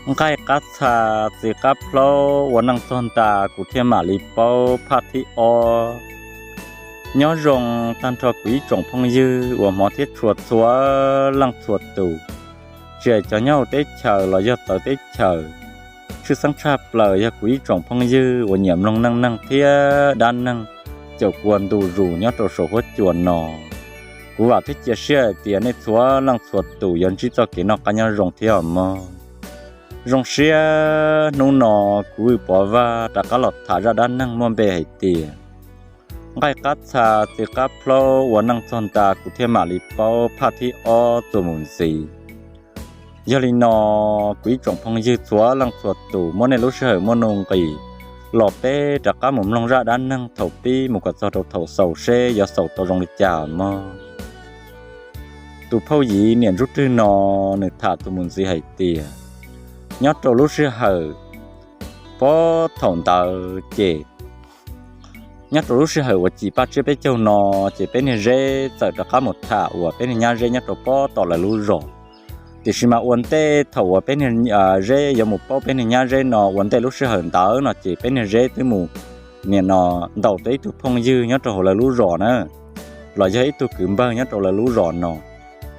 Nqaij qab txha txiv qab plaub, ua neej txog nta kuv thiaj mam li paub phaj thib ob. Nyob zoo tag nrho kuv ib tsoom phooj ywg uas hmov thiab tshua txhua leej txhua tus, tsis hais cov nyob hauv teb chaws los yog txawv teb chaws. Tshwj xeeb tshaj plaws yog kuv ib tsoom phooj ywg uas nyiam mloog neej neeg thiab dab neeg caum kua ntu zus nyob rau saum huab cua no. Kuv vam thiab cia siab hais tias nej txhua leej txhua tus yuav ntsib txoj kev noj qab nyob zoo thiab os mog. Zoo siab hnub no kuv Vwj Pov Vaj rov qab los tham zaj dab neeg muaj npe hais tias nqaij qab txha txiv qab plaub, ua neej txog nta kuv thiaj mam li paub phaj thib ob txuas mus ntxiv. Yog li no, kuv ib tsoom phooj ywg txhua leej txhua tus, muab nej lub sij hawm muaj nuj nqis los peb rov qab mus mloog zaj dab neeg thaum pib mus kom txog rau thaum xaus seb yuav xaus tau zoo li cas mog. Tus phauj Yiv niam Ntsuj Rwg no, nws tham txuas mus ntxiv hais tias nyob rau lub sij hawm pob thaum ntawd ces nyob rau lub sij hawm uas cim paj tsiab peb caug no, ces peb niag Zeb txawm rov qab mus tham uas peb niag nyab Zeb nyob rau pob tom lawv lub zos. Tiam sis mas ua ntej thaum uas peb niag Zeb yuav mus paub peb niag nyab Zeb no, ua ntej lub sij hawm ntawd no ces peb niag Zeb twb mus nim no ntaus tau ib tug phooj ywg nyob rau hauv lawv lub zos na, los yog ib tug kwv npawg nyob rau lawv lub zos no.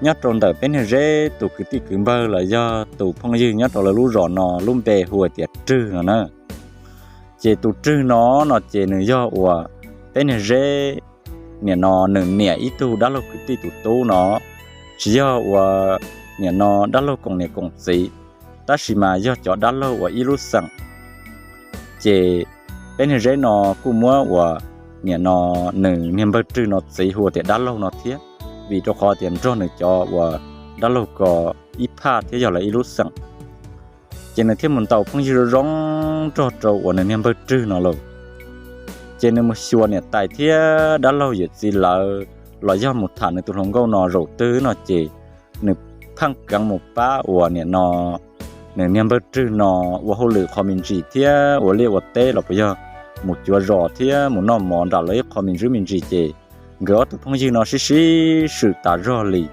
Nyob rau ntawm peb niag Zeb tus kwv tij kwv npawg los yog tus phooj ywg nyob rau lawv lub zos no lub npe hu tias Rwg no na. Ces tus Rwg no no ces nws yog uas peb niag Zeb nim no nws niam ib tug dab laug kwv tij tus tub no, tsis yog uas nim no dab laug koom niam koom txiv, tab sis mas yog cov dab laug uas ib lub xeem. Ces peb niag Zeb no kuj muab uas nim no nws niag npawg Rwg no txiv hu tias dab laug no thiab, vim rau qhov tias nrog nws cov uas dab laug ko ib phaj thiab yog lawv ib lub xeem. Ces nws thiaj mus ntaus phooj ywg zoo zoo nrog rau uas nws niag npawg Rwg no lauj. Ces nws mus xyuas niam tais thiab dab laug yawm txiv lawv los yog mus tham nws tus hluas nkauj no zaum twg no ces nws pheej keev mus pab uas nim no nws niag npawg Rwg no ua hauj lwm qhov me ntsis thiab ua liaj ua teb los puas yog mus cuav zos thiab mus noj mov nram lawv ib qho me ntsis me ntsis ces nkawd ob tug phooj ywg no sib sib swm tas zog li,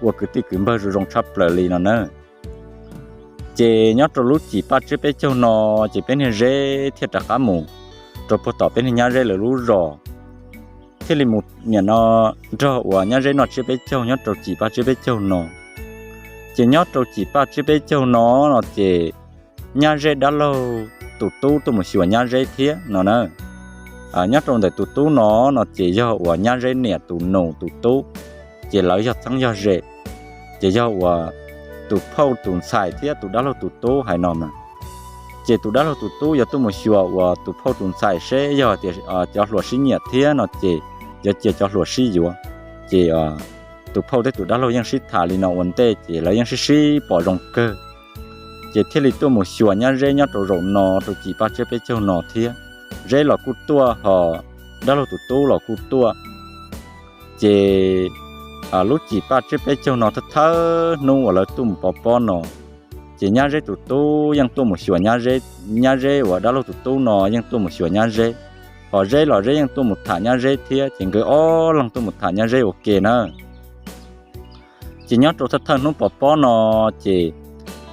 ua kwv tij kwv npawg zoo zoo tshaj plaws li no na. Ces nyob rau lub cim paj tsiab peb caug no, ces peb niag Zeb thiaj rov qab mus rau puag tom peb niag nyab Zeb lawv lub zos, thiaj li mus nim no nrog uas nyab Zeb noj tsiab peb caug nyob rau cim paj tsiab peb caug no. Ces nyob rau cim paj tsiab peb caug no no ces nyab Zeb dab laug tus tub tuaj mus xyuas nyab Zeb thiab no na. Nyob rau ntawm tus tub no no ces yog uas nyab Zeb niam tus nus tus tub, ces lawv yog txheeb yog ze, ces yog uas tus phauj tus ntxhais thiab tus dab laug tus tub hais no mas. Ces tus dab laug tus tub yuav tuaj mus xyuas uas tus phauj tus ntxhais seb yog tias cov hluas sib nyiam thiab no ces yuav cia cov hluas sib yuav. Ces tus phauj thiab tus dab laug yeej sib tham li no ua ntej ces lawv yeej sib sib pom zoo kawg. Ces thiaj li tuaj mus xyuas nyab Zeb nyob rau zaum no rau cim paj tsiab peb caug no thiab. Zeb los kuj tuaj ho dab laug tus tub los kuj tuaj. Ces lub cim paj tsiab peb caug no thawj thawj hnub uas lawv tuaj mus pov pob no, ces nyab Zeb tus tub yeej tuaj mus xyuas nyab Zeb, nyab Zeb uas dab laug tus tub no yeej tuaj mus xyuas nyab Zeb, ho Zeb los Zeb yeej tuaj mus tham nyab Zeb thiab, ces nkawd ob leeg tuaj mus tham nyab Zeb ua ke na. Ces nyob rau thawj thawj hnub pov pob no, ces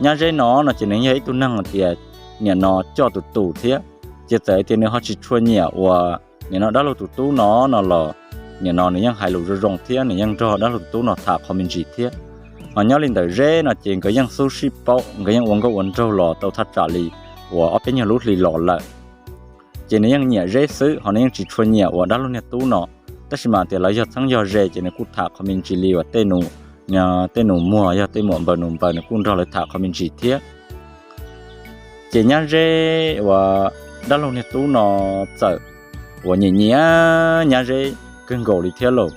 nyab Zeb no no ces nws yog ib tug neeg tias nim no coj tus tus thiab, ces txawm tias nws ho tsis tshua nyiam uas nim no dab laug tus tub no no los, nim no nws yeej hais lus zoo zoo thiab nws yeej nrog dab laug tus tub no tham qhov me ntsis thiab. Ho nyob li ntawm Zeb no ces nkawd yeej xub sib paub, nkawd yeej ua nkauj ua nraug los tau thaj tsam li uas ob peb nyuag lub hli los lawm. Ces nws yeej nyiam Zeb xwb, ho nws yeej tsis tshua nyiam uas dab laug niag tub no. Tab sis mas tias lawv yog txheeb yog ze ces nws kuj tham qhov me ntsis li uas tej nus, tej nus muag yog tej muam npaws nus npaws nws kuj nrog lawv tham qhov me ntsis thiab. Ces nyab Zeb uas dab laug niag tub no txawm uas nyiam nyiam nyab Zeb kawg nkaus li thiab lauj.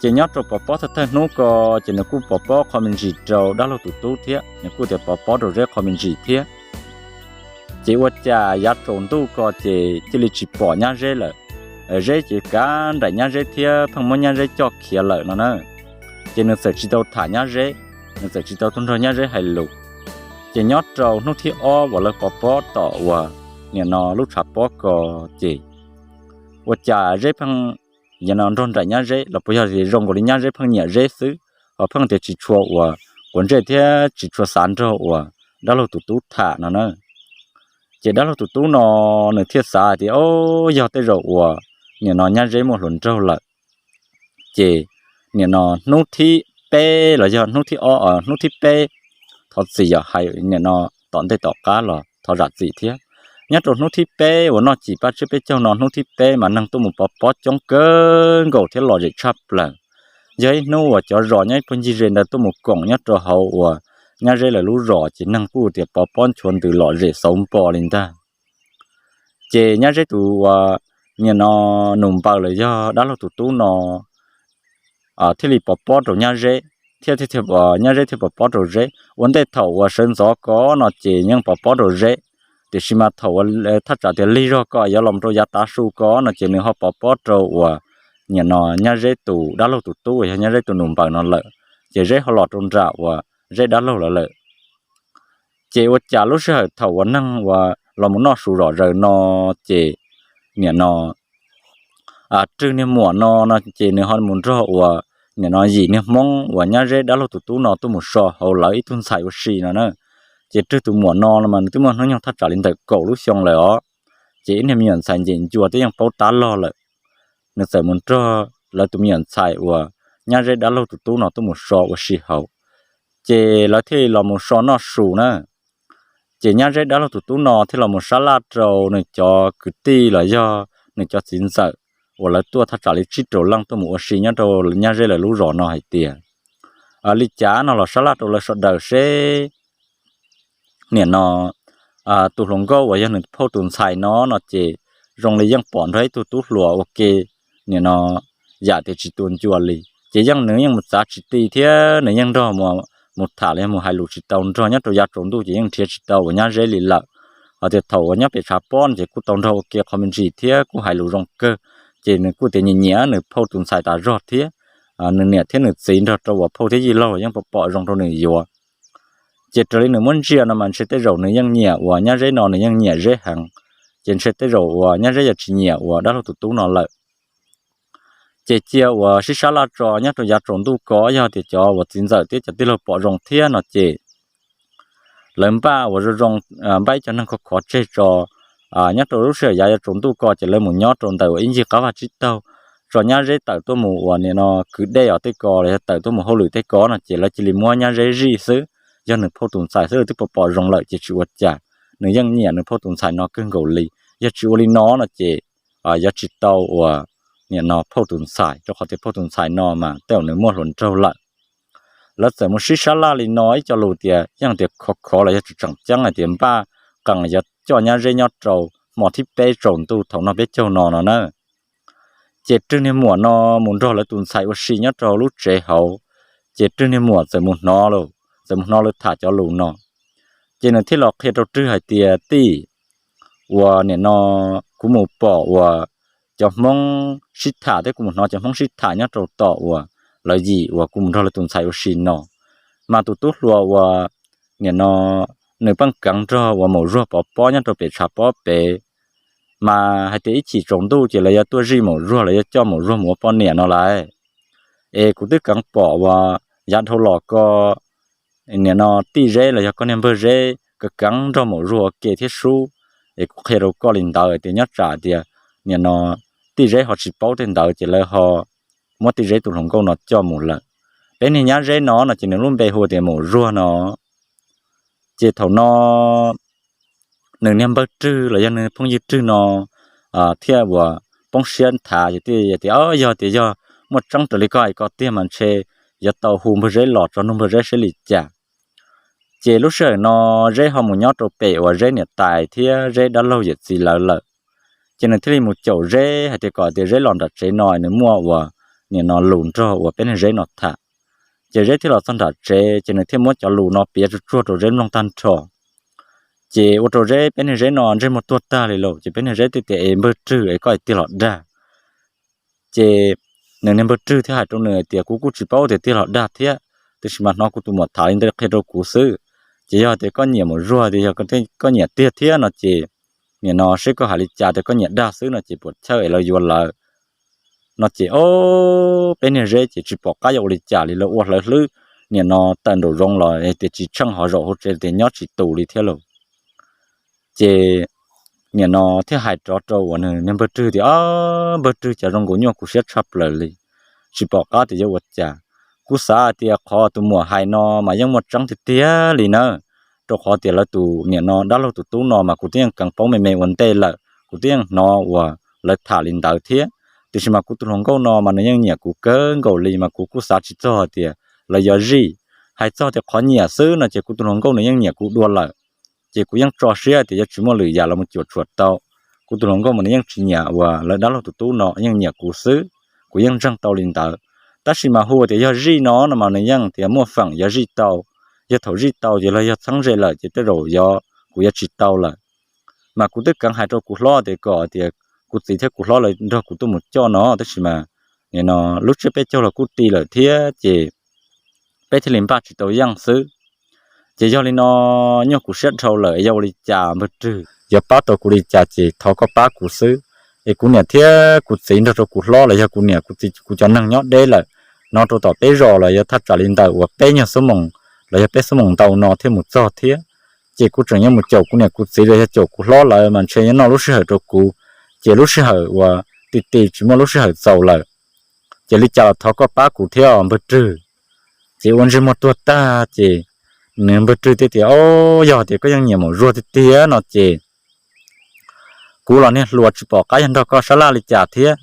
Ces nyob rau pov pob thawj thawj hnub ko, ces nws kuj pov pob qhov me ntsis rau dab laug tus tub thiab, nws kuj tias pov pob rau Zeb qhov me ntsis thiab. Ces ua cas yav tsaus ntuj ko ces cia li tsis pom nyab Zeb lawm. Zeb ces kav nraim nyab Zeb thiab pheej muab nyab Zeb coj khiav lawm no na. Ces nws txawm tsis tau tham nyab Zeb, nws txawm tsis tau tuaj nrog nyab Zeb hais lus. Ces nyob rau hnub thib ob uas lawv pov pob tom uas nim no lub tshav pob ko, ces ua cas Zeb pheej no nrog nraim nyab Zeb los puas yog zoo nkaus li nyab Zeb pheej nyiam Zeb xwb, ho pheej tias tsis tshua uas quav ntsej thiab tsis tshua xav nrog uas dab laug tus tub tham no na. Ces dab laug tus tub no nws thiaj xav hais tias, o, yog tej zaum uas nim no Nyab Zeb muaj hluas nraug lawm. Ces nim no hnub thib peb los yog hnub thib o, hnub thib peb, thov txim yog hais nim no tom ntej tom qab los thov zam txim thiab. Nyob rau hnub thib peb uas noj cim paj tsiab peb caug no, hnub thib peb mas neeg tuaj mus pov pob coob kawg nkaus thiab lom zem tshaj plaws. Yog ib hnub uas cov zos nyob ib puag ncig ze ntawd tuaj mus koom nyob rau hauv uas Nyab Zeb lawv lub zos, ces neeg kuj tias pov pob nchuav ntws lom zem xauv npo li ntag. Ces Nyab Zeb tus uas nim no nus npaws los yog dab laug tus tub no thiaj li pov pob rau Nyab Zeb, thiab Nyab Zeb thiaj pov pob rau Zeb. Ua ntej thaum uas sawv ntxov ko no ces yeej pov pob rau Zeb, tiam sis mas thaum uas thaj tsam tias lig zog ko yuav los rau yav tav su ko no ces nws ho pov pob rau uas nim no Nyab Zeb tus dab laug tus tub uas yog Nyab Zeb tus nus npaws no lawm, ces Zeb ho los rau nram uas Zeb dab laug lawv lawm. Ces ua cas lub sij hawm thaum uas neeg uas los mus noj su zom zaws no, ces nim no Rwg niag muam no no ces nws ho mus nrog uas nim no Yim niag Hmoob uas Nyab Zeb dab laug tus tub no tuaj mus so hauv lawv ib tug ntxhais ua si no na. Ces Rwg tus muam no no mas nws twb muaj hnub nyoog thaj tsam li ntawm kaum lub xyoo lawm os. Ces ib niag me nyuam ntxhais ncem ncua twb yeej paub tab log lawm. Nws txawm mus nrog lawv tus me nyuam ntxhais uas Nyab Zeb dab laug tus tub no tuaj mus so ua si hauv. Ces lawv thiaj li los mus so noj su na. Ces Nyab Zeb dab laug tus tub no thiaj los mus sab laj rau nws cov kwv tij los yog nws cov txiv ntxawm uas lawv tuaj thaj tsam li tsib rau leej tuaj mus ua si nyob rau Nyab Zeb lawv lub zos no hais tias, li cas no los sab laj rau lawv sawv daws seb nim no tus hluas nkauj uas yog nws phauj tus ntxhais no no ces zoo li yeej pom nrog ib tug tub hluas ua ke, nim no yam tias tsis tu ncua li. Ces yeej nws yeej mus txav tsis ti thiab nws yeej nrog mus tham los yog mus hais lus tsis tau nrog, nyob rau yav tsaus ntuj ces yeej nrhiav tsis tau uas Nyab Zeb li lawm. Hos tias thaum uas nyob pem tshav pob no ces kuj tau nrog ua ke qhov me ntsis thiab kuj hais lus zoo kawg. Ces nws kuj tias nyiam nyiam nws phauj tus ntxhais tas zog thiab, nws niam thiab nws txiv nrog rau uas phauj thiab yij laug los yeej pom zoo rau nws yuav. Ces raws li nws muab ntsia no mas ntshe tej zaum nws yeej nyiam uas Nyab Zeb no, nws yeej nyiam Zeb heev. Ces ntshe tej zaum uas Nyab Zeb yuav tsis nyiam uas dab laug tus tub no lawm. Ces cia uas sib sab laj tso nyob rau yav tsaus ntuj ko, yog tias cov uas txiv ntxawm thiab cov tij laug pom zoo thiab no ces lawv npaj uas zoo zoo, npaj ib co neeg khov khov tseg tso. Nyob rau lub sij hawm yav yuav tsaus ntuj ko ces lawv mus nyob rau ntawm uas ib ncig qab vaj tsib taug, tso Nyab Zeb tawm tuaj mus uas nim no kwv dej os tej ko los yog tawm tuaj mus hauj lwm tej ko no ces lawv cia li muab Nyab Zeb zij xwb. Yog nws phauj tus ntxhais xwb lawv twb pom pom zoo lawm ces tsis ua cas, nws yeej nyiam nws phauj tus ntxhais no kawg nkaus li. Yog tsis ua li no no ces yuav tsis tau uas nim no phauj tus ntxhais, rau qhov tias phauj tus ntxhais no mas tej zaum nws muaj hluas nraug lawm. Lawv txawm mus sib sab laj li no ib co lus tias yeej tias khov khov los yog tseem tseem ceeb hais tias npaj qees yuav coj Nyab Zeb nyob rau hmo thib peb tsaus ntuj thaum noj peb caug no no na. Ces Rwg niag muam no mus nrog lawv tus ntxhais ua si nyob rau lub tsev hauv. Ces Rwg niag muam txawm mus hnov lawm, txawm mus hnov lawv tham cov lus no. Ces nws thiaj los qhia rau Rwg hais tias, tij, uas nim no kuv mus pom uas cov Hmoob sib tham thiab kuv mus hnov cov Hmoob sib tham nyob rau tom uas lawv yim uas kuv mus nrog lawv tus ntxhais ua si no, mas tus tub hluas uas nim no nws pheej keev nrog uas maum Zuag pov pob nyob rau pem tshav pob pem, mas hais tias ib chim tsaus ntuj ces lawv yuav tuaj zij maum Zuag, lawv yuav coj maum Zuag mus ua poj niam no lauj. Es kuv twb keev pom uas yav dhau los ko nim no tij Zeb los yog koj niag npawg Zeb keev keev nrog maum Zuag ua ke thiab sub. Es kuv qhia rau koj li ntawd tias nyob tsam tias nim no tij Zeb ho tsis paub tej ntawd ces lawv ho muab tij Zeb tus hluas nkauj no coj mus lawm. Peb niag Nyab Zeb no no ces nws lub npe hu tias maum Zuag no. Ces thaum no nws niag npawg Rwg los yog nws phooj ywg Rwg no thiaj uas poob siab nthav, tias, yog tias yog muaj tseeb raws li koj hais ko tiag mas ntshe yuav tau hu npawg Zeb los tso nug npawg Zeb seb li cas. Ces lub sij hawm no Zeb ho mus nyob rau pem uas Zeb niam tais thiab Zeb dab laug yawm txiv lawv lawm. Ces nws thiaj li mus caum Zeb hais tias kom tias Zeb los nram tsev no nws muaj uas nim no lus nrog uas peb niag Zeb no tham. Ces Zeb thiaj los txog nram tsev ces nws thiaj muab cov lus no piav tsuag tsuag rau Zeb mloog tag nrho. Ces ua rau Zeb, peb niag Zeb no ntsej muag tuag tag li lauj. Ces peb niag Zeb thiaj tias, es npawg Rwg es koj hais tiag los dag? Ces nws niag npawg Rwg thiaj hais rau nws tias, kuv kuj tsis paub tias tiag los dag thiab, tiam sis mas hnov kuv tus muam tham li ntawd qhia rau kuv xwb. Ces yog tias koj nyiam maum Zuag tias yog koj nyiam tiag thiab no ces nim no seb koj hais li cas tias koj nyiam dag xwb no ces puas chawj es lawv yuav lawv no ces o, peb niag Zeb ces tsis pom qab yuav ua li cas li, lawv ua hlawv hlwb nim no tawm nraum zoov los tias tsis tsheej hauv zaum hauv tsev tias nyob tsis tus li thiab lauj. Ces nim no thiaj hais rov rau uas nws niag npawg Rwg tias, Npawg Rwg, cas zoo nkaus nyuaj kuv siab tshaj plaws li, tsis pom qab tias yuav ua cas. Kuv xav tias qhov tus muam hais no mas yeej muaj tseeb tiag tiag li na, rau qhov tias lawv tus nim no dab laug tus tub no mas kuv twb yeej kheev paub me me ua ntej lawm, kuv twb yeej hnov uas lawv tham li ntawd thiab. Tiam sis mas kuv tus hluas nkauj no mas nws yeej nyiam kuv kawg nkaus li, mas kuv kuj xav tsis txog tias lawv yuav zij. Hais txog tias qhov nyiam xwb no ces kuv tus hluas nkauj nws yeej nyiam kuv dua lawm, ces kuv yeej tso siab tias yuav tsis muaj lwm yam los mus cuam tshuam tau. Kuv tus hluas nkauj mas nws yeej tsis nyiam uas lawv dab laug tus tub no, yeej nyiam kuv xwb, kuv yeej ntseeg tau li ntawd. Tab sis mas hu tias yog zij no no mas nws yeej tias muaj feem yuav zij tau. Yog thaum zij tau ces los yog txheeb ze lawm ces tej zaum yog kuv yuav tsis tau lawm. Mas kuv twb kheev hais rau kuv hlob tias kom tias kuv txiv thiab kuv hlob lawv nrog kuv tuaj mus coj no, tab sis mas nim no lub tsiab peb caug los kuj ti lawm thiab ces peb thiaj li npaj tsis tau yeej xwb. Ces yog li no, nyuaj kuv siab dhau lawm, yog ua li cas npawg Rwg yuav pab tau kuv li cas ces thov koj pab kuv xwb. Es kuv niam thiab kuv txiv nrog rau kuv hlob los yog kuv niam kuv txiv kuv cov neeg nyob deb lawm, no rau tom peb zos los yog thaj tsam li ntawm uas peb nyuag xuab moos los yog peb xuab moos ntau no thiaj mus txog thiab. Ces kuv tseem yuav mus caum kuv niam kuv txiv los yog caum kuv hlob lawv mas ntshe yuav noj lub sij hawm rau kuv, ces lub sij hawm uas ti ti tsis muaj lub sij hawm txaus lawm. Ces li cas los thov koj pab kuv thiab os npawg Rwg. Ces ua ntsej muag tuag tag ces nws npawg Rwg thiaj tias, Au, yog tias koj yeej nyiam Maum Zuag tiag tiag no ces kuv los niag hluas tsis pom qab yog nrog koj sab laj li cas thiab.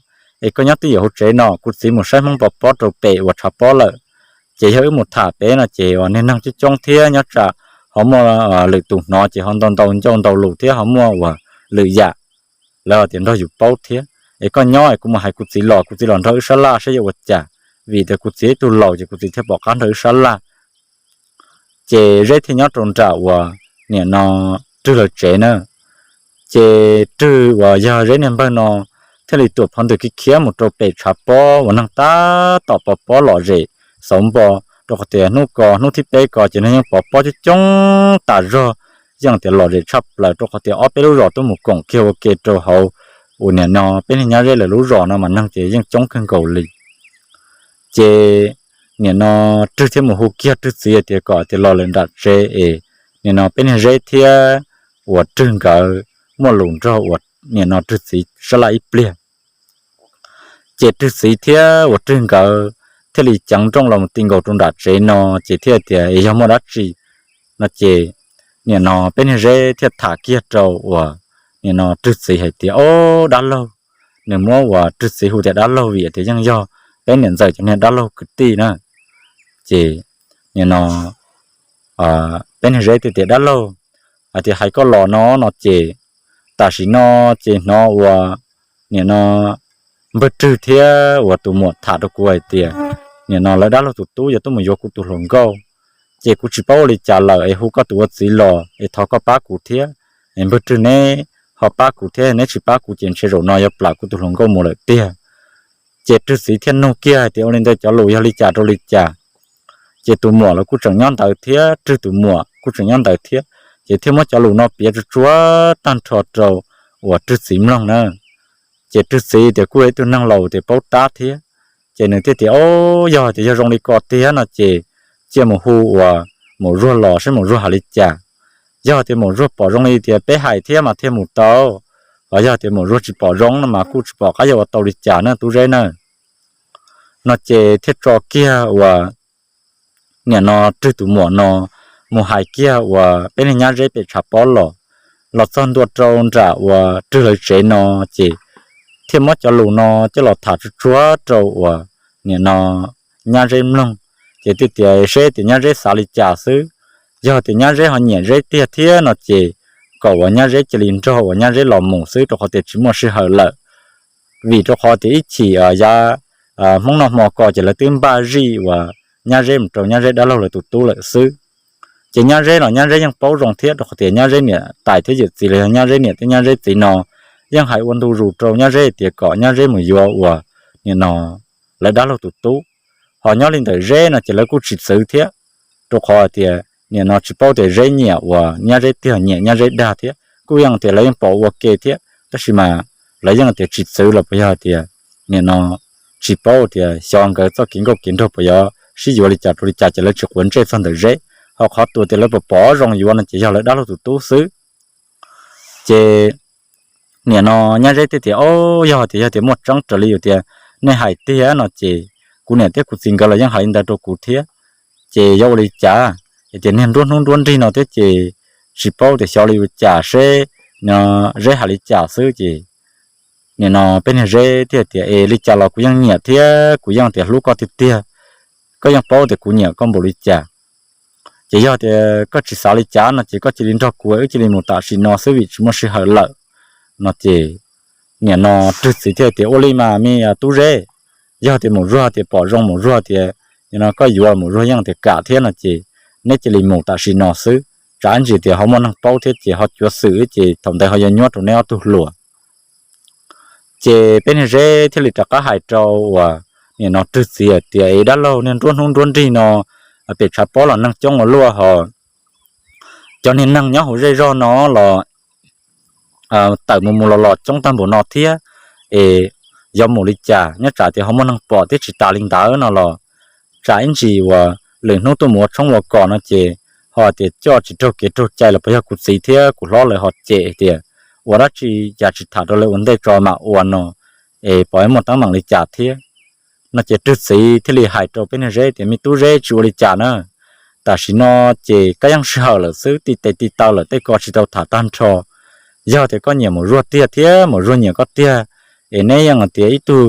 Es koj nyob twj ywm hauv tsev no, kuv txiv mus saib Hmoob pov pob rau pem uas tshav pob lawm. Ces yog wb mus tham pem no ces uas niag neeg coob coob thiab nyob tsam ho muaj lwm tus hnov ces ho ntau ntau ncauj ntau lus thiab ho muaj uas lwm yam lawv tias nrog yus paub thiab. Es koj nyob es kuv mus hais kuv txiv los, kuv txiv los nrog wb sab laj saib yuav ua cas, vim tias kuv txiv ib tug laus ces kuv txiv thiaj pom qab nrog wb sab laj. Ces Zeb thiaj nyob rau nram uas nim no Rwg lawv tsev na. Ces Rwg uas yog Zeb niag npawg no thiaj li tuam phov ntws khiav khiav mus rau pem tshav pob uas neeg tab tom pov pob lom zem xauv npo, rau qhov tias hnub ko hnub thib peb ko ces neeg yeej pov pob coob coob tas zog, yeej tias lom zem tshaj plaws, rau qhov tias ob peb lub zos tuaj mus koom kiag ua ke rau hauv uas nim no peb niag nyab Zeb lawv lub zos no mas neeg ces yeej coob kawg nkaus li. Ces nim no Rwg thiaj mus hu kiag Rwg txiv hais tias kom tias los lawm nram tsev es nim no peb niag Zeb thiab uas Rwg nkawd muaj lus nrog uas nim no Rwg txiv sab laj ib pliag. Ces Rwg txiv thiab uas Rwg nkawd thiaj li ceev nrooj los mus ti nkaus rau nram tsev no, ces thiaj tias, Es yog muaj dab tsi? No ces nim no peb niag Zeb thiaj tham kiag rau uas nim no Rwg txiv hais tias, Ob, dab laug. Nws muab uas Rwg txiv hu tias dab laug vim tias yeej yog peb niam ntxawm cov niag dab laug kwv tij na. Ces nim no peb niag Zeb thiaj tias, Dab laug, hais tias hais koj los no no ces tam sim no ces hnov uas nim no npawg Rwg thiab uas tus muam tham rau kuv hais tias nim no lawv dab laug tus tub yuav tuaj mus yuav kuv tus hluas nkauj, ces kuv tsis paub ua li cas lawm es hu koj tus ua txiv los es thov koj pab kuv thiab. Es npawg Rwg neb ho pab kuv thiab, neb tsis pab kuv ces ntshe zaum no yuav plam kuv tus hluas nkauj mus lawm tiag. Ces Rwg txiv thiaj nug kiag hais tias, Ua li ntawd cov lus yog li cas rau li cas? Ces tus muam los kuj tseem nyob ntawd thiab, Rwg tus muam kuj tseem nyob ntawd thiab, ces thiaj muab cov lus no piav tsuag tsuag tag nrho rau uas Rwg txiv mloog na. Ces Rwg txiv tias kuj yog ib tug neeg laus tias paub tab thiab, ces nws thiaj tias, Ob, yog tias yog zoo li ko tiag no ces cia mus hu uas Maum Zuag los saib Maum Zuag hais li cas. Yog tias Maum Zuag pom zoo li tias peb hais thiab mas thiaj mus tau, ho yog tias Maum Zuag tsis pom zoo no mas kuj tsis pom qab yuav ua tau li cas na tub Zeb na. No ces thiaj tso kiag uas nim no Rwg tus muam no mus hais kiag uas peb niag nyab Zeb pem tshav pob los, los txog ntua rau nram uas Rwg lawv tsev no, ces thiaj muab cov lus no coj los tham tsuag tsuag rau uas nim no nyab Zeb mloog. Ces thiaj tias seb tias nyab Zeb xav li cas xwb. Yog tias nyab Zeb ho nyiam Zeb tiag thiab no ces kom uas nyab Zeb cia li nrog uas nyab Zeb los mus xwb, rau qhov tias tsis muaj sij hawm lawm. Vim rau qhov tias ib chim yav Hmoob noj hmo ko ces lawv twb npaj zij uas nyab Zeb mus rau nyab Zeb dab laug lawv tus tub lawm xwb. Ces nyab Zeb los nyab Zeb yeej paub zoo thiab, rau qhov tias nyab Zeb niam tais thiab yawm txiv los yog nyab Zeb niam thiab nyab Zeb txiv no yeej hais ua ntu zus rau nyab Zeb tias kom nyab Zeb mus yuav uas nim no lawv dab laug tus tub. Ho nyob li ntawm Zeb no ces lawv kuj tsis txwv thiab, rau qhov tias nim no tsis paub tias Zeb nyiam uas nyab Zeb tiag nyiam nyab Zeb dag thiab, kuj yeej tias lawv yeej pom ua ke thiab, tab sis mas lawv yeej tias tsis txwv los puas yog tias nim no tsis paub tias xyov nkawd txoj kev nkauj kev nraug puas yuav sib yuav li cas rau li cas ces lawv tsis quav ntsej txog ntawm Zeb. Ho qhov tus tias lawv pom pom zoo yuav no ces yog lawv dab laug tus tub xwb. Ces nim no Nyab Zeb thiaj tias, Au, yog tias, yog tias muaj tseeb raws li yus tias nej hais tiag no ces kuv niam thiab kuv txiv nkawd los yeej hais li ntawd rau kuv thiab. Ces yuav ua li cas? Es tias niag nruab hnub nruab nrig no thiab ces tsis paub tias xyov li ua cas seb no Zeb hais li cas xwb ces nim no peb niag Zeb thiaj tias, Es li cas los kuv yeej nyiam thiab kuv yeej tias hlub koj tiag tiag, koj yeej paub tias kuv nyiam koj npaum li cas. Ces yog tias koj tsis xav li cas no ces koj cia li nrog kuv, wb cia li mus tam sim no xwb vim tsis muaj sij hawm lawm no ces nim no Rwg txiv thiaj tias, Ua li mas me tub Zeb, yog tias Maum Zuag tias pom zoo, Maum Zuag tias no koj yuav, Maum Zuag yeej tias kam thiab no ces neb cia li mus tam sim no xwb, tsam ib ntsis tias ho muaj neeg paub thiab ces ho cuav xwm ces thaum ntawd ho yuav nyuab rau neb ob tug hluas. Ces peb niag Zeb thiaj li rov qab hais rau uas nim no Rwg txiv hais tias, Es dab laug, niag nruab hnub nruab nrig no pem tshav pob los neeg coob ua luaj hos cov niag neeg nyob hauv zej zog no los tawm mus mus los los coob tag npaum no thiab, es yuav mus li cas? Nyob tsam tias ho muaj neeg pom thiab tsis tas li ntawd no los tsam ib ntsis uas lwm hnub tuaj mus ua tshoob ua kos no ces ho tias coj tsis raug kev raug cai los puas yog kuv txiv thiab kuv hlob lawv ho cem tias ua dab tsi cas tsis tham rau lawv ua ntej tso mam ua no, es pom muaj teeb meem li cas thiab no ces Rwg txiv thiaj li hais rau peb niag Zeb tias, Me tub Zeb, tsis ua li cas na, tam sim no ces kab yeej sij hawm lawm xwb, ti tes ti taw lawm, tej ko tsis tau tham tag nrho. Yog tias koj nyiam Maum Zuag tiag thiab Maum Zuag nyiam koj tiag, es neb yeej tias ib tug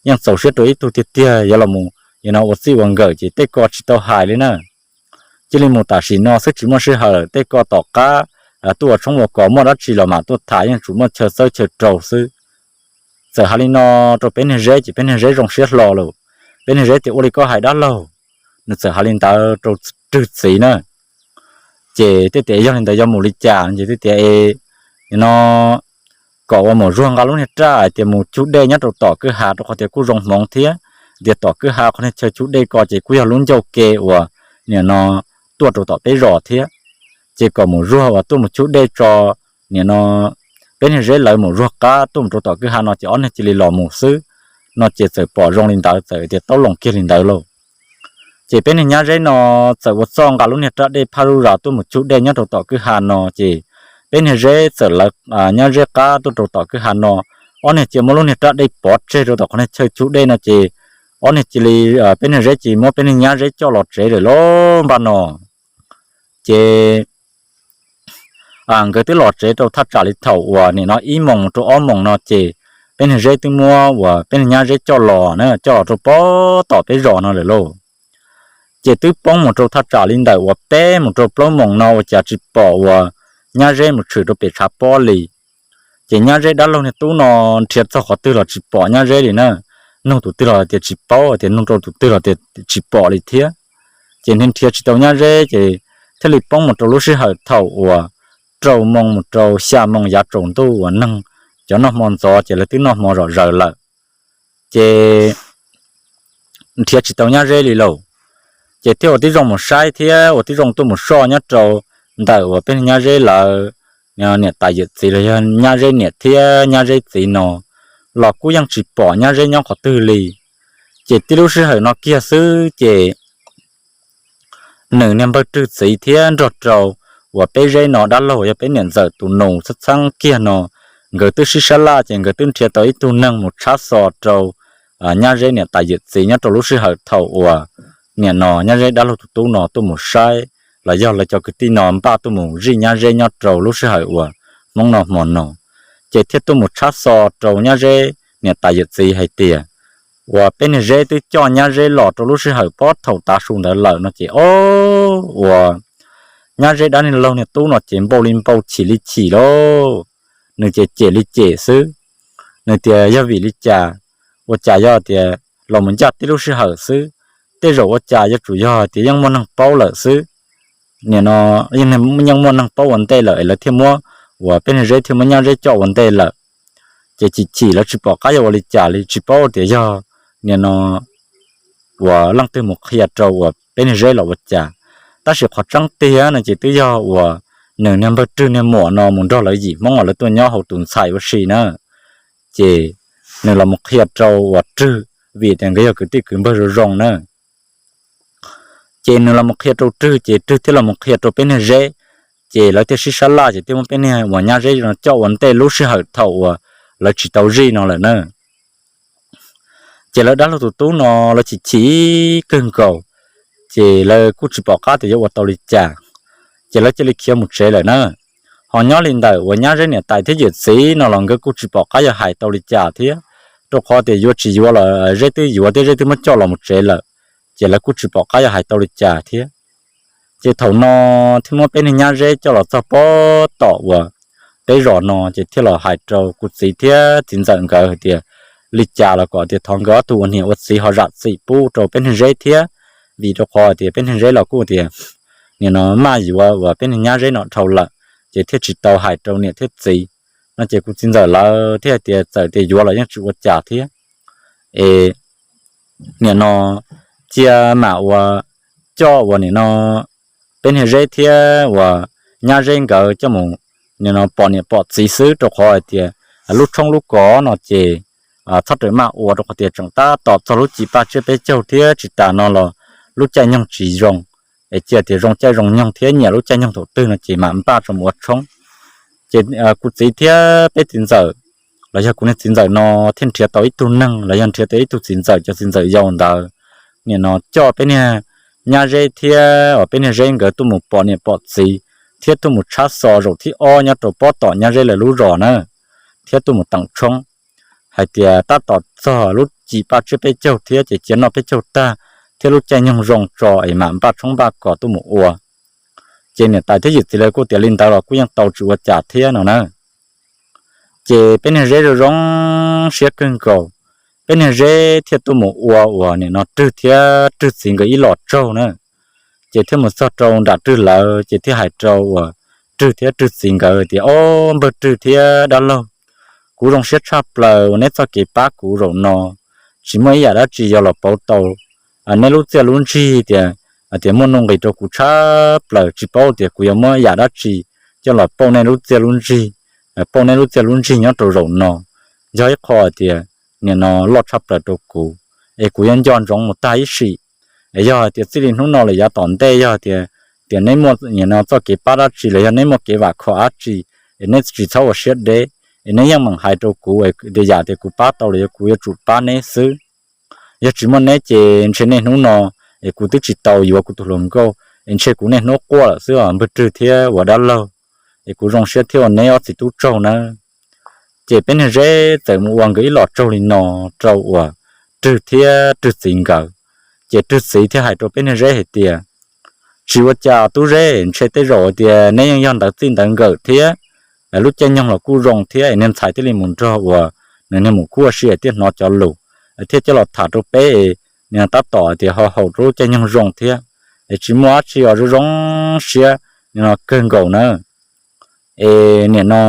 yeej txaus siab rau ib tug tiag tiag, yuav los mus no ua txij ua nkawm ces tej ko tsis tau hais li na. Cia li mus tam sim no xwb, tsis muaj sij hawm lawm, tej ko tom qab tuaj ua tshoob ua kos muaj dab tsi los mam tuaj tham, yeej tsuas muaj chaw txawb chaw rau xwb. Txawm hais li no rau peb niag Zeb ces peb niag Zeb zoo siab hlo lawm. Peb niag Zeb tias, Ua li koj hais dab laug. Nws txawm hais li ntawd rau Rwg txiv na. Ces thiaj tias, Yog li ntawd yuav mus li cas? Ces thiaj tias, Es no kom uas Maum Zuag nqa lub niag raj hais tias mus cug dej nyob rau tom kwj ha, rau qhov tias kuj zoo hmoov thiab, tias tom kwj ha qhov niag chaw cug dej ko ces kuj yog lub ncauj ke uas nim no tuaj rau tom peb zos thiab. Ces kom Maum Zuag uas tuaj mus cug dej tso, nim no peb niag Zeb lawv Maum Zuag qab tuaj mus rau tom kwj ha no ces ob niag cia li los mus xwb. No ces txawm pom zoo li ntawd, txawm tias tau loo kiag li ntawd lauj. Ces peb niag Nyab Zeb no txawm ua txuj nqa lub niag raj dej phaj zuj zus tuaj mus cug dej nyob rau tom kwj ha no ces peb niag Zeb txawm lawv Nyab Zeb qab tuaj rau tom kwj ha no. Ob niag cia muab lub niag raj dej pov tseg rau tom qhov niag chaw cug dej no ces ob niag cia li, peb niag Zeb cia li muab peb niag Nyab Zeb coj los tsev lawm lauj npaj no. Ces nkawd twb los tsev rau thaj tsam li thaum uas nim no ib moos mus rau ob moos no ces peb niag Zeb twb muab uas peb niag Nyab Zeb coj los na, coj los rau pem tom peb zos no lawm lauj. Ces twb poob mus rau thaj tsam li ntawm uas peb mus rau plaub moos no ua cas tsis pom uas Nyab Zeb mus tshwm rau pem tshav pob li. Ces Nyab Zeb dab laug niag tub no nrhiav txog qhov twg los tsis pom Nyab Zeb li na. Nug tus twg los tias tsis paub, tias nug rau tus twg los tias tsis pom li thiab. Ces nrhiav nrhiav tsis tau Nyab Zeb ces thiaj li poob mus rau lub sij hawm thaum uas rau moos mus rau xya moos yav tsaus ntuj uas neeg cov noj hmo ntxov ces lawv twb noj hmo zom zaws lawm. Ces nrhiav tsis tau Nyab Zeb li lauj. Ces thiaj ua tib zoo mus saib thiab ua tib zoo tuaj mus soj nyob rau ntawm uas peb Nyab Zeb lawv niam tais yawm txiv los yog Nyab Zeb niam thiab Nyab Zeb txiv no los kuj yeej tsis pom Nyab Zeb nyob qhov twg li. Ces tib lub sij hawm no kiag xwb ces nws niag npawg Rwg txiv thiab nrog rau uas peb Zeb no dab laug yog peb niam ntxawm tus nus txheeb txheeb kiag no, nkawd twb sib sab laj ces nkawd twb nrhiav tau ib tug neeg mus tshab xo rau Nyab Zeb niam tais yawm txiv nyob rau lub sij hawm thaum uas nim no Nyab Zeb dab laug tus tub no tuaj mus saib los yog lawv cov kwv tij no npaj tuaj mus zij Nyab Zeb nyob rau lub sij hawm uas Hmoob noj hmo no. Ces thiaj tuaj mus tshab xo rau Nyab Zeb niam tais yawm txiv hais tias uas peb niag Zeb twb coj Nyab Zeb los rau lub sij hawm pob thaum tav su ntawd lawm no ces ob uas Nyab Zeb dab niag laug niag tub no ces npau li npau chim li chim lauj. Nws ces cem li cem xwb. Nws tias yog vim li cas, ua cas yog tias los mus ncaj tib lub sij hawm xwb, tej zaum ua cas yuav tsum yog tias yeej muaj neeg paub lawm xwb. Nim no yeej muaj neeg paub ua ntej lawm es lawv thiaj muab uas peb niag Zeb thiaj muab Nyab Zeb coj ua ntej lawm. Ces chim chim lawv tsis pom qab yuav ua li cas li, tsis paub tias yog nim no uas leej twg mus qhia rau uas peb niag Zeb los ua cas. Tab sis qhov tseeb tiag no ces twb yog uas nws niag npawg Rwg niag muam no mus nrog lawv yim Hmoob uas lawv tuaj nyob hauv tus ntxhais ua si na. Ces nws los mus qhia rau uas Rwg, vim tias nkawd yog kwv tij kwv npawg zoo zoo na. Ces nws los mus qhia rau Rwg, ces Rwg thiaj los mus qhia rau Peb Niag Zeb, ces lawv thiaj sib sab laj, ces thiaj muab Peb Niag uas Nyab Zeb coj ua ntej lub sij hawm thaum uas lawv tsis tau zij no lawm na. Ces lawv dab laug tus tub no lawv chim chim kawg nkaus, ces lawv kuj tsis pom qab tias yuav ua tau li cas, ces lawv cia li khiav mus tsev lawm na. Ho nyob li ntawm uas Nyab Zeb niam tais thiab yawm txiv no los nkawd kuj tsis pom qab yuav hais tau li cas thiab, rau qhov tias yuav tsis yuav los Zeb twb yuav thiab Zeb twb muab coj los mus tsev lawm, ces lawv kuj tsis pom qab yuav hais tau li cas thiab. Ces thaum no thiaj muab Peb Niag Nyab Zeb coj los txog pob tom uas peb zos no, ces thiaj los hais rau kuv txiv thiab txiv ntxawm nkawd hais tias, li cas los kom tias thov nkawd ob tug ua niam ua txiv ho zam txim pub rau Peb Niag Zeb thiab, vim rau qhov tias Peb Niag Zeb los kuj tias nim no maj yuav uas Peb Niag Nyab Zeb no dhau lawm, ces thiaj tsis tau hais rau niam thiab txiv. No ces kuv txiv ntxawm lawv thiaj tias txawm tias yuav los yeej tsis ua cas thiab, es nim no cia mam ua coj uas nim no Peb Niag Zeb thiab uas Nyab Zeb nkawd coj mus nim no pom niam pom txiv xwb, rau qhov hais tias lub tshoob lub kos no ces txhob rawm maj ua, rau qhov tias tseem tab tom txog lub cim paj tsiab peb caug thiab tsis tas no los lub caij nyoog tsis zoo, es cia tias zoo caij zoo nyoog thiab nyiam lub caij nyoog thaum twg no ces mam npaj tso mus ua tshoob. Ces kuv txiv thiab peb txiv ntxawm los yog kuv niag txiv ntxawm no thiaj nrhiav tau ib tug neeg los yog nrhiav tau ib tug txiv ntxawm, cov txiv ntxawm yau ntawd nim no coj Peb Niag Nyab Zeb thiab uas Peb Niag Zeb nkawd tuaj mus pom niam pom txiv, thiab tuaj mus tshab xo zaum thib ob nyob rau pob tom Nyab Zeb lawv lub zos na, thiab tuaj mus teem tshoob, hais tias tab tom txog lub cim paj tsiab peb caug thiab ces cia noj peb caug tag thiab lub caij nyoog zoo tso es mam npaj tshoob npaj kos tuaj mus ua. Ces niam tais thiab yawm txiv lawv kuj tias li ntawd los kuj yeej tau tsis ua cas thiab no na. Ces Peb Niag Zeb zoo zoo siab kawg nkaus, Peb Niag Zeb thiaj tuaj mus ua uas nim no Rwg thiab Rwg txiv nkawd ib los tsaug na. Ces thiaj mus txog rau nram Rwg lawv ces thiaj hais rau uas Rwg thiab Rwg txiv nkawd tias, Ob, npawg Rwg thiab dab laug, kuv zoo siab tshaj plaws uas neb txoj kev pab kuv zaum no, tsis muaj ib yam dab tsi yuav los pauv tau neb lub txiaj lub ntsig tias, tias muaj nuj nqis rau kuv tshaj plaws, tsis paub tias kuv yuav muab yam dab tsi coj los pauj nej lub txiaj lub ntsig, pauj neb lub txiaj lub ntsig nyob rau zaum no. Yog ib qho tias nim no loj tshaj plaws rau kuv, es kuv yuav nco ntsoov mus tag ib sim. Es yog hais tias txij li hnub no lawm yav tom ntej yog tias, tias neb muaj nim no txoj kev pab dab tsi los yog neb muaj kev vam khom dab tsi, es neb tsis txhob ua siab deb, es neb yeej meem hais rau kuv, tias yam tias kuv pab tau los yog kuv yuav tsum pab neb xwb. Yog tsis muaj neb ces ntshe niaj hnub no es kuv twb tsis tau yuav kuv tus hluas nkauj, es ntshe kuv niaj hnub quaj lawm xwb os npawg Rwg thiab uas dab laug. Es kuv zoo siab thiab ua neb ob txiv tub tsaug nawb. Ces Peb Niag Zeb txawm mus ua nkawd ib los tsaug li no rau uas Rwg thiab Rwg txiv nkawd. Ces Rwg txiv thiaj hais rau Peb Niag Zeb hais tias, Tsis ua cas tub Zeb, ntshe tej zaum tias neb yeej yog ntawv txij ntawv nkawm thiab, lub caij nyoog los kuj zoo thiab es niag ntxhais thiaj li mus nrog uas nws niag mus kuaj si thiaj hnov cov lus, thiaj coj los tham rau peb, tab tom tias ho haum rau lub caij nyoog zoo thiab. Es tsis muaj dab tsi os, zoo zoo siab no kawg nkaus na. Es nim no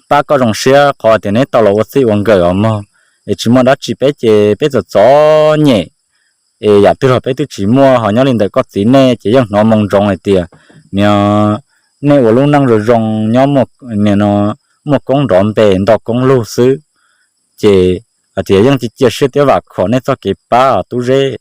pab koj zoo siab qhov tias neb tau los ua txij ua nkawm os mog. Es tsis muaj dab tsi, peb ces peb txom txom nyem, es yam twg los peb twb tsis muaj, ho nyob li ntawm koj txiv nej ces yeej hnov moo ntsoov hais tias nim no nej ua lub neej zoo zoo nyob, nim no muaj koob nrov npe nto koob lug xwb. Ces hais tias yeej cia cia siab thiab vam khom nej txoj kev pab os tub Zeb.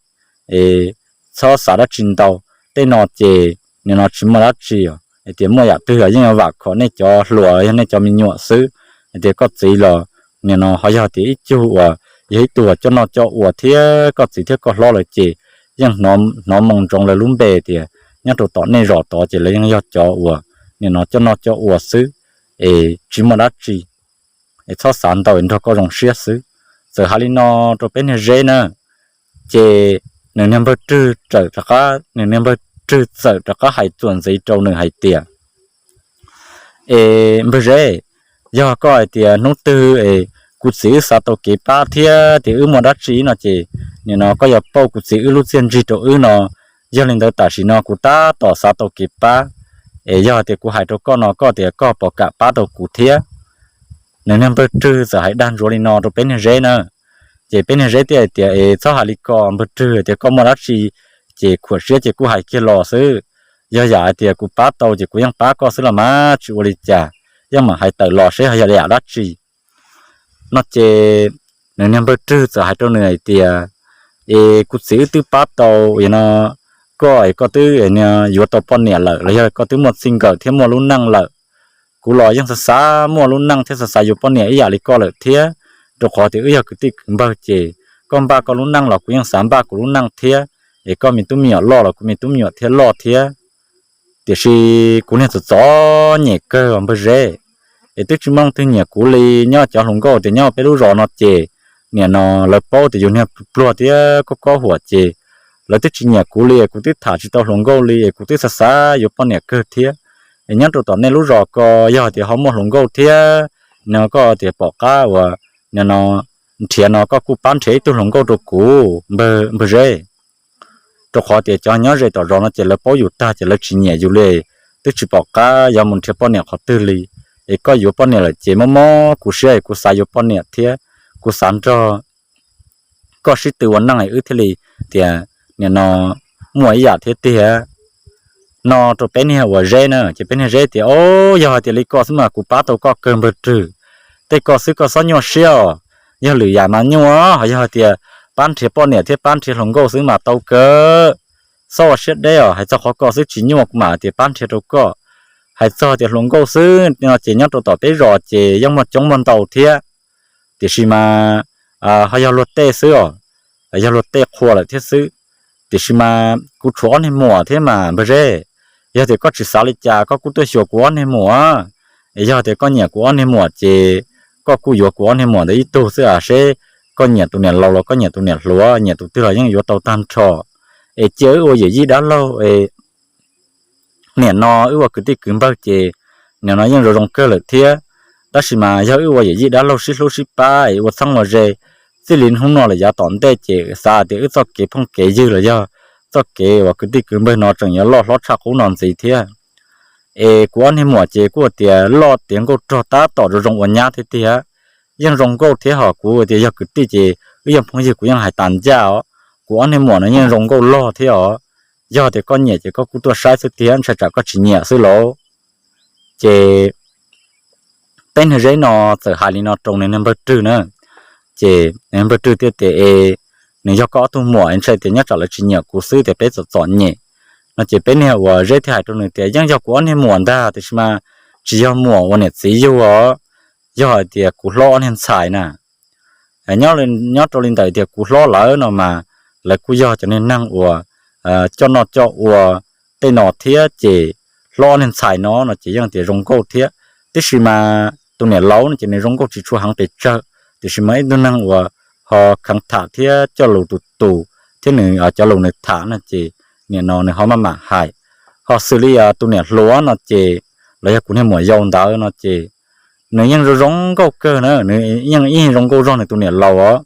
Es txhob xav dab tsi ntau, tej no ces nim no tsis muaj dab tsi os, hais tias muaj yam twg los yeej yuav vam khom nej cov hluas yog nej cov me nyuam xwb. Hais tias koj txiv los nim no ho yog tias ib tug uas yog ib tug uas coj noj coj ua thiab koj txiv thiab koj hlob lawm ces yeej hnov moo ntsoov lawv lub npe tias nyob rau tom nej zos tod ces lawv yeej yog cov uas nim no coj noj coj ua xwb, es tsis muaj dab tsi. Es txhob xav ntau, nrog koj zoo siab xwb. Txawm hais li no rau Peb Niag Zeb na, ces nws niag npawg Rwg txawm rov qab, nws niag npawg Rwg txawm rov qab hais txuas ntxiv rau nws hais tias, Es npawg Zeb, yog koj hais tias hnub twg es kuv txiv wb xav tau kev pab thiab tias wb muaj dab tsi no ces nim no koj yuav pauj kuv txiv wb lub txiaj ntsig rau wb no. Yog li ntawd tam sim no kuv tab tom xav tau kev pab, es yog tias kuv hais rau koj no koj tias koj puas kam pab tau kuv thiab? Nws niag npawg Rwg txawm hais dag ntsuav li no rau Peb Niag Zeb na. Ces Peb Niag Zeb thiaj hais tias, Es txhob hais li ko npawg Rwg, tias koj muaj dab tsi ces khuam siab ces kuj hais kiag los xwb. Yog yam hais tias kuv pab tau ces kuv yeej pab koj xwb los mas tsis ua li cas, yeej mam hais tawm los seb ho yog yam dab tsi. No ces nws niag npawg Rwg txawm hais rau nws hais tias, Es kuv txiv wb twb pab tau, no koj es koj twb yuav tau poj niam lawm los yog koj twb muaj txij nkawm thiab muaj lub neej lawm. Kuv los yeej xav xav muaj lub neej thiab xav xav yuav poj niam ib yam li koj lawm thiab, rau qhov tias wb yog kwv tij kwv npawg ces koj npaj koj lub neej los kuv yeej xav npaj kuv lub neej thiab, es koj me tub me nyuam loj los kuv me tub me nyuam thiaj loj thiab. Tiam sis kuv niag txom txom nyem kawg os npawg Zeb, es twb tsis muaj leej twg nyiam kuv li. Nyob cov hluas nkauj tias nyob peb lub zos no ces nim no lawv paub tias yus niag pluag thiab kob kob huam ces lawv twb tsis nyiam kuv li, es kuv twb tham tsis tau hluas nkauj li, es kuv twb xav xav yuav poj niam kawg thiab. Es nyob rau tom nej lub zos ko yog tias ho muaj hluas nkauj thiab no koj tias pom qab uas nim no nrhiav no koj kuj pab nrhiav ib tug hluas nkauj rau kuv npawg Zeb. Rau qhov tias cov nyob ze tom zos no ces lawv paub yus tag ces lawv tsis nyiam yus li, twb tsis pom qab yuav mus nrhiav poj niam qhov twg li. Es koj yuav poj niam lawm ces mob mob kuv siab es kuv xav yuav poj niam thiab kuv xav nrog koj sib tw ua neej es wb thiaj li tias nim no muaj ib yam thiab tiag no rau peb niag uas Zeb na. Ces peb niag Zeb tias, Au, yog hais tias li koj xwb mas kuv pab tau koj kawg npawg Rwg, tej koj xwb koj txhob nyuaj siab os. Yog lwm yam mas nyuaj, yog hais tias pab nrhiav poj niam thiab pab nrhiav hluas nkauj xwb mas tau kawg, txhob ua siab deb os. Hais txog qhov koj xwb tsis nyuaj kuv mam tias pab nrhiav rau koj. Hais txog tias hluas nkauj xwb no ces nyob rau tom peb zos ces yeej muaj coob muaj ntau thiab, tiam sis mas ho yog luag tej xwb os, yog luag tej qhua lawm thiab xwb. Tiam sis mas kuv tshuav ob niag muam thiab mas npawg Zeb, yog tias koj tsis xav li cas koj kuj tuaj xyuas kuv ob niag muam. Yog tias koj nyiam kuv ob niag muam ces koj kuj yuav kuv ob niag muam ntawd ib tug xwb a, seb koj nyiam tus niam laus los koj nyiam tus niam hluas, nyiam tus twg los yeej yuav tau tag nrho. Es cia wb ua yawm yij dab laug, nim no wb ua kwv tij kwv npawg ces nim no yeej zoo zoo kawg lawm thiab. Tab sis mas yog wb ua yawm yij dab laug sib hlub sib pab es ua txheeb ua ze, txij li hnub no lawm yav tom ntej ces xav tias wb txoj kev phooj kev ywg los yog txoj kev uas kwv tij kwv npawg no tseem yuav loj hlob tshaj qub no ntxiv thiab. Es kuv ob niag muam ces kuj tias loj tiav nkauj rog tab tom zoo zoo ua nyab thiab tiag, yeej zoo nkauj thiab hos kuv tias yog kwv tij ces wb yog phooj ywg kuv yeej hais tas ncaj os. Kuv ob niag muam no yeej zoo nkauj loj thiab os. Yog tias koj nyiam ces koj kuj tuaj saib xwb tiag, ntshai tsam koj tsis nyiam xwb lauj. Ces peb niag Zeb no txawm hais li no rau nws niag npawg Rwg na. Ces nws npawg Rwg thiaj tias, Es nws yog koj ob tug muam, ntshai tias nyob tsam lawv tsis nyiam kuv xwb tias peb txom txom nyem no. Ces peb niag uas Zeb thiaj hais rau nws tias, Yeej yog kuv ob niag muam ntag, tiam sis mas tsis yog muam uas niam txiv yug os, yog hais tias kuv hlob ob niag ntxhais na. Nyob rau li ntawm tias kuv hlob lawv no mas lawv kuj yog cov niag neeg uas coj noj coj ua tej no thiab, ces hlob ob niag ntxhais no no ces yeej tias zoo nkauj thiab. Tiam sis mas tus niam laus no ces nws zoo nkauj tsis tshua heev pes tsawg, tiam sis mas ib tug neeg uas ho kheev tham thiab coj lus tus tus thiab nws cov lus nws tham no ces nim no nws ho maj mam hais. Ho xws li tus niam hluas no ces los yog kuv niag muam yau ntawd no ces nws yeej zoo zoo nkauj kawg na, nws yeej ib zoo nkauj zog nws tus niam laus os.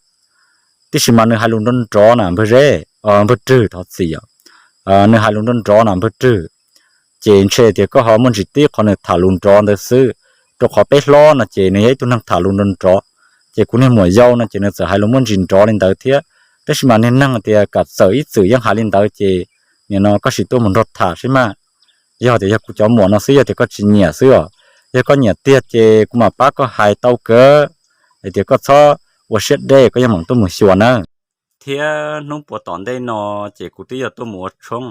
Tiam sis mas nws hais lus nrov nrov na npawg Zeb, npawg Rwg thov txim os, nws hais lus nrov nrov na npawg Rwg. Ces ntshe tias koj ho muaj ntsis tib qhov nws tham lus nrov ntawd xwb, rau qhov peb hlob no ces nws yog ib tug neeg tham lus nrov nrov. Ces kuv niag muam yau no ces nws txawm hais lus muaj ntsis nrov li ntawd thiab. Tab sis mas niag neeg tias kam txawm ib txwm yeej hais li ntawd ces nim no koj sim tuaj mus nrog tham seb mas. Yog tias yog kuv cov muam no xwb, yog tias koj tsis nyiam xwb os, yog koj nyiam tiag ces kuv mam pab koj hais tau kawg, hais tias koj txhob ua siab deb, koj yeej meem tuaj mus xyuas nawb. Thiab hnub puas tom ntej no ces kuv twb yog tuaj mus ua tshoob,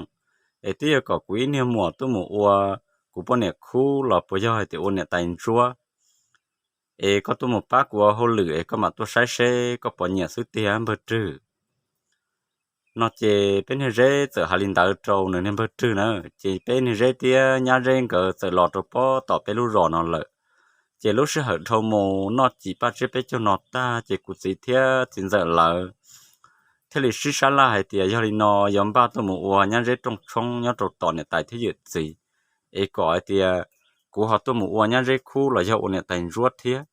es twb yog kom kuv ib niag muam tuaj mus ua kuv poj niam khub los puas yog hais tias ua niam tais ntsuab, es koj tuaj mus pab kuv ua hauj lwm es koj mam tuaj saib seb koj puas nyiam xwb tiag npawg Rwg. No ces peb niag Zeb txawm hais li ntawd rau nws niag npawg Rwg na. Ces peb niag Zeb thiab nyab Zeb nkawd txawm los rau pob tom peb lub zos no lawm. Ces lub sij hawm dhau mus noj cim paj tsiab peb caug no tag ces kuv txiv thiab txiv ntxawm lawv thiaj li sib sab laj hais tias yog li no yuav npaj tuaj mus ua nyab Zeb rooj tshoob nyob rau tom niam tais thiab yawm txiv, es kom hais tias kuv ho tuaj mus ua nyab Zeb khub los yog ua niam tais ntsuab thiab.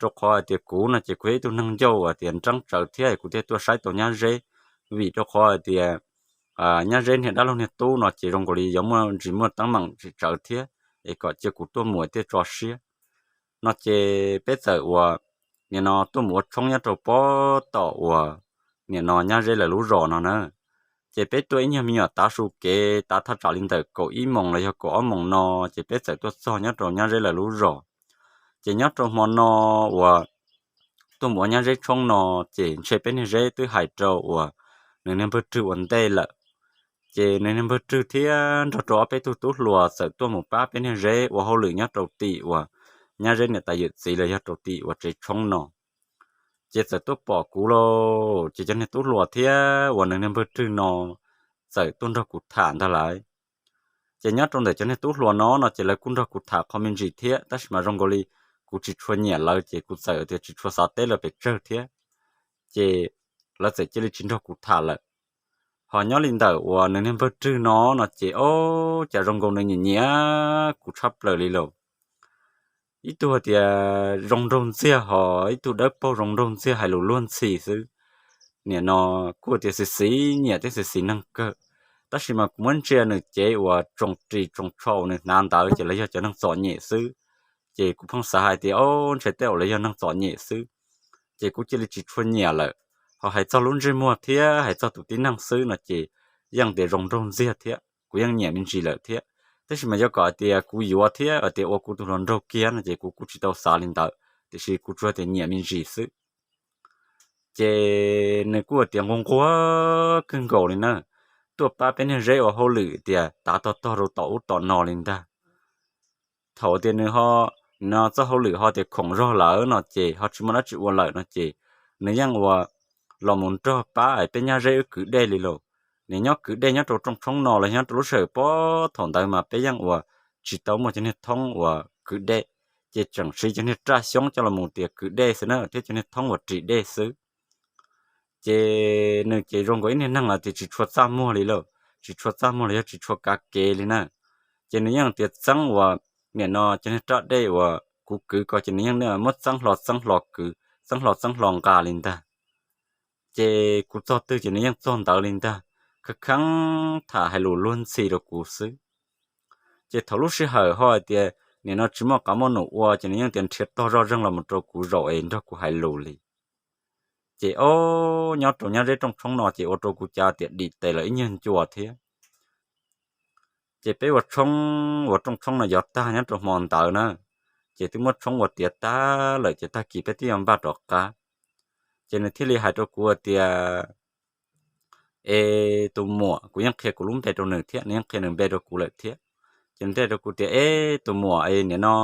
Rau qhov hais tias kuv no ces kuv yog ib tug neeg ncauj hais tias nreeb tsawv thiab kuv thiaj tuaj saib tau nyab Zeb, vim rau qhov hais tias nyab Zeb niag dab laug niag tub no ces zoo nkaus li yuav muaj ntsis muaj teeb meem tsawv thiab, es kom cia kuv tuaj mus thiaj tso siab. No ces peb txawm ua, nim no tuaj mus ua tshoob nyob rau pob tom uas nim no nyab Zeb lawv lub zos no na. Ces peb tuaj ib nyuag me nyuam tav su kev tav thaj tsam li ntawm kaum ib moos los yog kaum ob moos no, ces peb txawm tuaj txog nyob rau nyab Zeb lawv lub zos. Ces nyob rau hmo no uas tuaj mus ua nyab Zeb tshoob no, ces ntshe peb niag Zeb twb hais rau uas nws niag npawg Rwg ua ntej lawm. Ces nws niag npawg Rwg thiab nrog rau ob peb tug tub hluas txawm tuaj mus pab peb niag Zeb ua hauj lwm nyob rau tim uas Nyab Zeb niam tais yawm txiv los yog rau tim uas tsev tshoob no. Ces txawm tuaj pom kuv lauj, ces cov niag tub hluas thiab uas nws niag npawg Rwg no txawm tuaj nrog kuv tham ntag lauj. Ces nyob rau ntawm cov niag tub hluas no no ces lawv kuj nrog kuv tham qhov me ntsis thiab, tab sis mas zoo nkaus li kuv tsis tshua nyiam lawv ces kuv txawm tias tsis tshua xav teb lawv pes tsawg thiab, ces lawv txawm cia li tsis nrog kuv tham lawm. Ho nyob li ntawm uas nws niag npawg Rwg no no ces ob cas zoo nkaus nws nyiam nyiam kuv tshaj plaws li lauj. Ib tug tias zoo nraug ntxiag, ho ib tug dawb paug zoo nraug ntxiag hais lus luag ntxhi xwb. Nim no kuj tias xis xis nyiam thiab xis xis neeg kawg, tab sis mas kuv muab ntsia nws cev uas tsoos ris tsoos tsho uas nws hnav ntawd ces lawv yog cov neeg txom nyem xwb. Ces kuv pheej xav hais tias ob ntshe tej uas lawv yog neeg txom nyem xwb, ces kuv cia li tsis tshua nyiam lawm. Ho hais txog lub ntsej muag thiab hais txog tus tib neeg xwb no ces yeej tias zoo nraug ntxiag thiab kuv yeej nyiam me ntsis lawm thiab. Tab sis mas yog kom hais tias kuv yuav thiab hais tias ua kuv tus hluas nraug kiag no ces kuv kuj tsis tau xav li ntawd, tiam sis kuv tsuas tias nyiam me ntsis xwb. Ces nws kuj tias nquag nquag kawg nkaus li na, tuaj pab peb niag Zeb ua hauj lwm tias tav tog tog rau tom ub tom no li ntag. Thaum tias nws ho, no txoj hauj lwm ho tias khoom zog lawm no ces ho tsis muaj dab tsi ua lawm no ces nws yeej ua los mus nrog pab peb Nyab Zeb wb kwv dej li lauj. Nws nyob kwv dej nyob rau rooj tshoob no los nyob rau lub sij hawm pob thaum ntawd mas peb yeej ua tsis tau muaj cov niag thoob uas kwv dej, ces tseem siv cov niag raj xyoob coj los mus tias kwv dej xwb na thiab cov niag thoob uas ris dej xwb. Ces nws ces zoo nkaus ib niag neeg los tias tsis tshua txaj muag li lauj, tsis tshua txaj muag los yog tsis tshua kav kev li na. Ces nws yeej tias txeeb uas, nim no cov niag raj dej uas kuv kwv ko ces nws yeej muab txeeb hlo txeeb hlo kwv, txeeb hlo txeeb hlo nqa li ntag. Ces kuv txog twg ces nws yeej txog ntawd li ntag, kheev kheev tham hais lus luag ntxhi rau kuv xwb. Ces thaum lub sij hawm ho hais tias nim no tsis muaj qab muaj num ua ces nws yeej tias nrhiav tog zoj zeeg los mus rau kuv zaum es nrog kuv hais lus li. Ces ob nyob rau Nyab Zeb rooj tshoob no ces ua rau kuv cav tias dim tes lawm ib nyuag ncua thiab. Ces peb ua tshoob ua rooj tshoob no yov tag nyob rau hmo ntawd na, ces twb muab tshoob ua tiav tag lawm ces tag kis peb twb yuav npaj rov qab. Ces nws thiaj li hais rau kuv tias, es tus muam, kuv yeej qhia kuv lub npe rau nws thiab nws yeej qhia nws npe rau kuv lawm thiab. Ces nws thiaj rau kuv tias, es tus muam, es nim no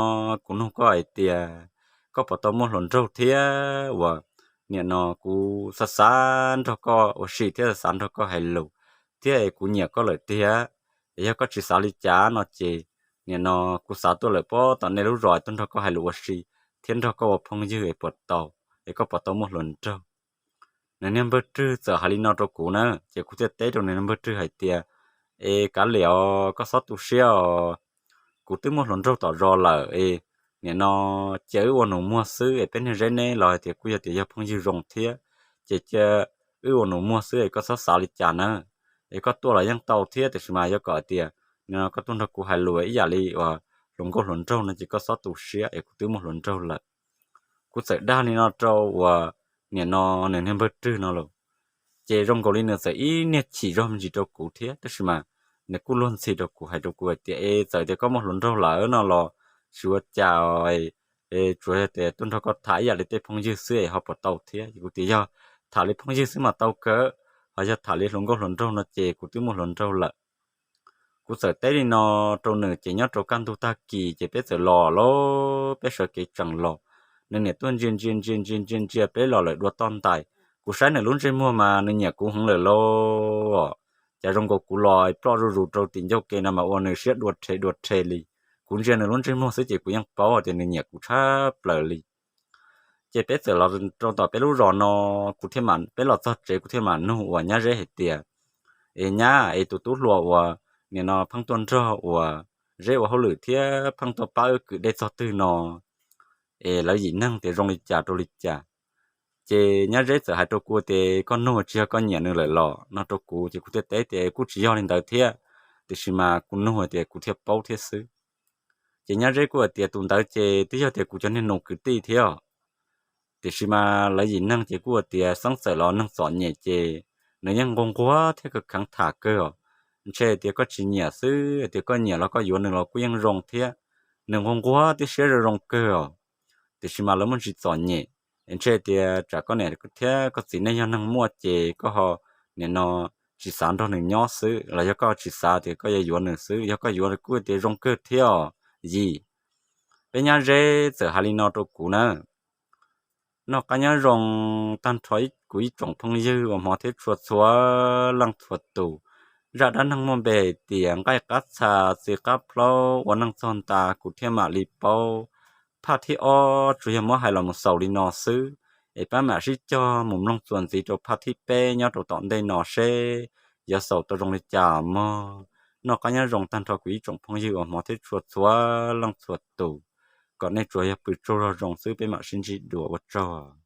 kuv nug koj hais tias koj puas tau muaj hluas nraug thiab uas nim no kuv xav xav nrog koj ua si thiab xav xav nrog koj hais lus thiab es kuv nyiam koj lawm tiag. Es yog koj tsis xav li cas no ces nim no kuv xav tuaj lawm pob tom nej lub zos tuaj nrog koj hais lus ua si thiab nrog koj ua phooj ywg es puas tau, es koj puas tau muaj hluas nraug. Nws niag npawg Rwg txawm hais li no rau kuv na, ces kuv thiaj teb rau nws niag npawg Rwg hais tias, es kav liam os, koj txhob tu siab os, kuv twb muaj hluas nraug tom zos lawm es nim no cia wb ua nus muag xwb es peb niag Zeb neb los hais tias kuj yog tias yog phooj ywg zoo thiab, ces cia wb ua nus muag xwb es koj txhob xav li cas na. Es koj tuaj los yeej tau thiab, tiam sis mas yog kom hais tias nim no koj tuaj nrog kuv hais lus ib yam li uas hluas nkauj hluas nraug no ces koj txhob tu siab es kuv twb muaj hluas nraug lawm. Kuv txawm dag li no rau uas nim no nws niag npawg Rwg no lauj. Ces zoo nkaus li nws txawm ib niag chim zog me ntsis rau kuv thiab, tab sis mas nws kuj luag ntxhi rau kuv hais rau kuv hais tias, es txawm tias koj muaj hluas nraug lawm no los tsis ua cas, tsuas yog tias tuaj nrog koj tham ib yam li tej phooj ywg xwb es ho puas tau thiab. Ces kuv tias yog tham li phooj ywg xwb mas tau kawg, ho yog tham li hluas nkauj hluas nraug no ces kuv twb muaj hluas nraug lawm. Kuv txawm teb li no rau nws ces nyob rau kaj ntug tag kis ces peb txawm los lauj, peb sawv kev tsees los. Nws niam tuaj ntsia ntsia ntsia ntsia ntsia ntsia peb los lawm dua toj ntais. Kuv saib nws lub ntsej muag mas nws nyiam kuv heev lawm lauj. Ces zoo nkaus kuv los ploj zuj zus rau tim ncauj ke no mas ua nws siab dua rhe dua rhe li. Kuv ntsia nws lub ntsej muag xwb ces kuv yeej paub tias nws nyiam kuv tshaj plaws li. Ces peb txawm los rau tom peb lub zos no, kuv thiaj, peb los txog tsev kuv thiaj mam nug uas Nyab Zeb hais tias, es Nyab, es tus tub hluas uas nim no pheej tuaj nrog uas Zeb ua hauj lwm thiab pheej tuaj pab wb kwv dej txog twg no, es lawv yim neeg tias zoo li cas rau li cas? Ces Nyab Zeb txawm hais rau kuv tias koj nug tsis yog koj nyiam nws lawm los no rau kuv, ces kuv thiaj teb tias kuj tsis yog li ntawd thiab, tiam sis mas kuv nug tias kuv thiaj paub thiab xwb. Ces Nyab Zeb kuj hais tias tus ntawd ces twb yog tias kuv cov niag nus kwv tij thiab, tiam sis mas lawv yim neeg ces kuj hais tias Xeeb txawm los neeg txom nyem ces nws yeej nquag nquag thiab kheev kheev tham kawg os. Ntshe tias koj tsis nyiam xwb, tias koj nyiam los koj yuav nws los kuj yeej zoo thiab. Nws nquag nquag thiab siab zoo zoo kawg os, tiam sis mas lawv muaj ntsis txom nyem. Ntshe tias tsam koj niam thiab koj txiv nej yog neeg muaj ces koj ho nim no tsis xav nrog nws nyob xwb, los yog koj tsis xav tias koj yuav yuav nws xwb, yog koj yuav kuj tias zoo kawg thiab os Yim. Peb Nyab Zeb txawm hais li no rau kuv na. Noj qab nyob zoo tag nrho kuv ib tsoom phooj ywg uas hmov thiab tshua txhua leej txhua tus. Zaj dab neeg muaj npe hais tias nqaij qab txha txiv qab plaub ua neej txog nta kuv thiaj mam li paub. Phaj thib ob tsuas yog muab hais los mus xaus li no xwb, es peb mam sib cog mus mloog txuas ntxiv rau phaj thib peb nyob rau tom ntej no seb yuav xaus tau zoo li cas mog. Noj qab nyob zoo tag nrho kuv ib tsoom phooj ywg uas hmov thiab tshua txhua leej txhua tus, kom nej tsuas yog pw tsaug zog zoo xwb, peb mam sib ntsib dua, ua tsaug.